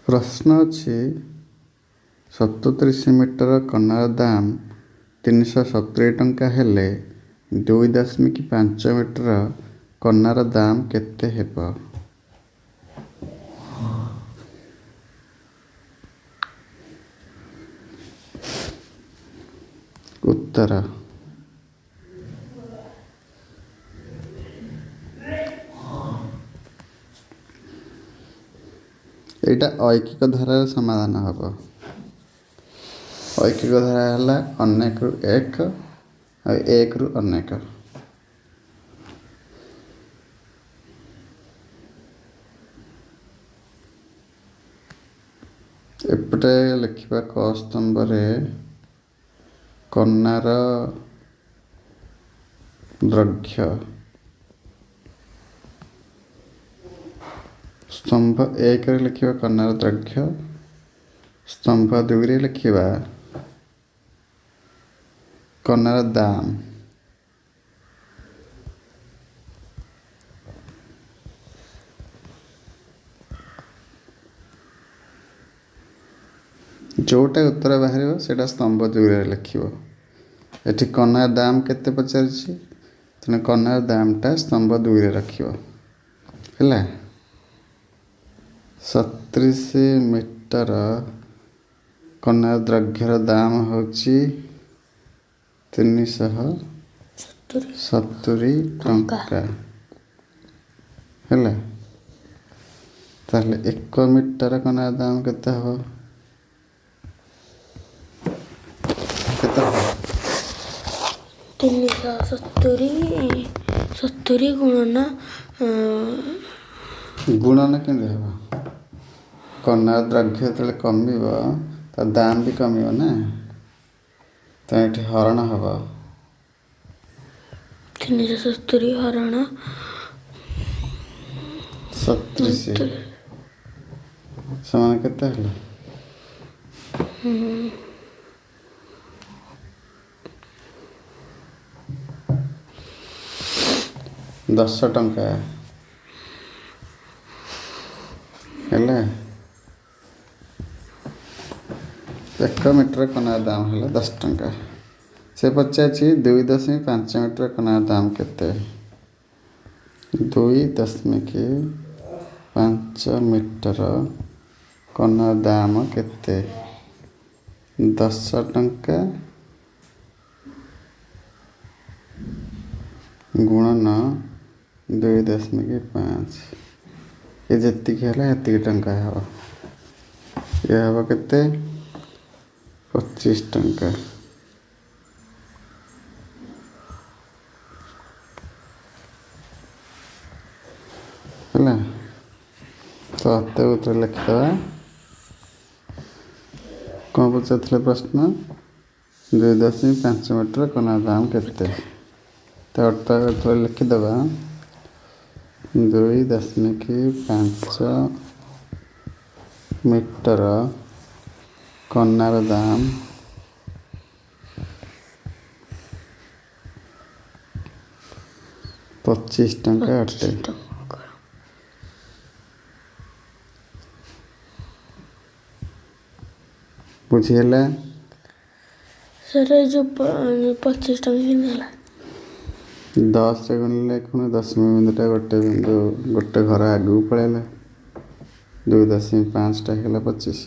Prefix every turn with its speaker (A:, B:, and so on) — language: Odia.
A: ପ୍ରଶ୍ନ ଅଛି, 37 ମିଟର କନାର ଦାମ 370 ଟଙ୍କା ହେଲେ 2.5 ମିଟର କନାର ଦାମ କେତେ ହେବ? ଉତ୍ତର, ଏଇଟା ଐକିକ ଧାରାର ସମାଧାନ ହେବ। ଐକିକ ଧାରା ହେଲା ଅନେକରୁ ଏକ ଆଉ ଏକରୁ ଅନେକ। ଏପଟେ ଲେଖିବା କ ସ୍ତମ୍ଭରେ କନାର ଦୈର୍ଘ୍ୟ, ସ୍ତମ୍ଭ 1ରେ ଲେଖିବା କନାର ଦୈର୍ଘ୍ୟ, ସ୍ତମ୍ଭ 2ରେ ଲେଖିବା କନାର ଦାମ। ଯେଉଁଟା ଉତ୍ତର ବାହାରିବ ସେଇଟା ସ୍ତମ୍ଭ 2ରେ ଲେଖିବ। ଏଠି କନାର ଦାମ କେତେ ପଚାରିଛି, ତେଣୁ କନାର ଦାମଟା ସ୍ତମ୍ଭ 2ରେ ରଖିବ। ହେଲା, 37 ମିଟର କନାର ଦୈର୍ଘ୍ୟର ଦାମ ହେଉଛି 370 ଟଙ୍କା। ହେଲା, ତାହେଲେ 1 ମିଟର କନାର ଦାମ କେତେ ହେବ? କେତେ ହେବ?
B: 370, 70 ଗୁଣନ
A: ଗୁଣନ କେମିତି ହେବ? କନାର ଦୈର୍ଘ୍ୟ ଯେତେବେଳେ କମିବ ତା ଦାମ ବି କମିବ ନା, ତ ଏଠି ହରଣ ହେବ।
B: 370 ହରଣ
A: 37 ସମାନ କେତେ ହେଲା? 10 ଟଙ୍କା ହେଲା। 1 ମିଟର କନାର ଦାମ ହେଲା 10 ଟଙ୍କା। ସେ ପଚାରିଛି 2.5 ମିଟର କନାର ଦାମ କେତେ? 2.5 ମିଟର କନାର ଦାମ କେତେ? 10 ଟଙ୍କା ଗୁଣନ 2.5, ଏ ଯେତିକି ହେଲା ଏତିକି ଟଙ୍କା ହେବ। ଇଏ ହେବ କେତେ? 25 ଟଙ୍କା। ହେଲା, ତ ଅତେ ଉତ୍ତର ଲେଖିଦେବା। କ'ଣ ପଚାରିଥିଲେ ପ୍ରଶ୍ନ? 2.5 ମିଟର କନାର ଦାମ କେତେ? ତ ଅଟେ ଉତ୍ତର ଲେଖିଦେବା, 2.5 ମିଟର କନାର ଦାମ 25 ଟଙ୍କା ଅଟେ।
B: ଟଙ୍କା।
A: ବୁଝିହେଲା?
B: ସାର୍, ଏ ଯେଉଁ 25 ଟଙ୍କା କେମିତି ହେଲା?
A: 10ରେ ଗୁଣିଲେ ପୁଣି ଦଶମିକ ବିନ୍ଦୁଟା ଗୋଟେ ବିନ୍ଦୁ ଗୋଟେ ଘର ଆଗକୁ ପଳେଇଲା, 2.5ଟା ହେଇଗଲା 25।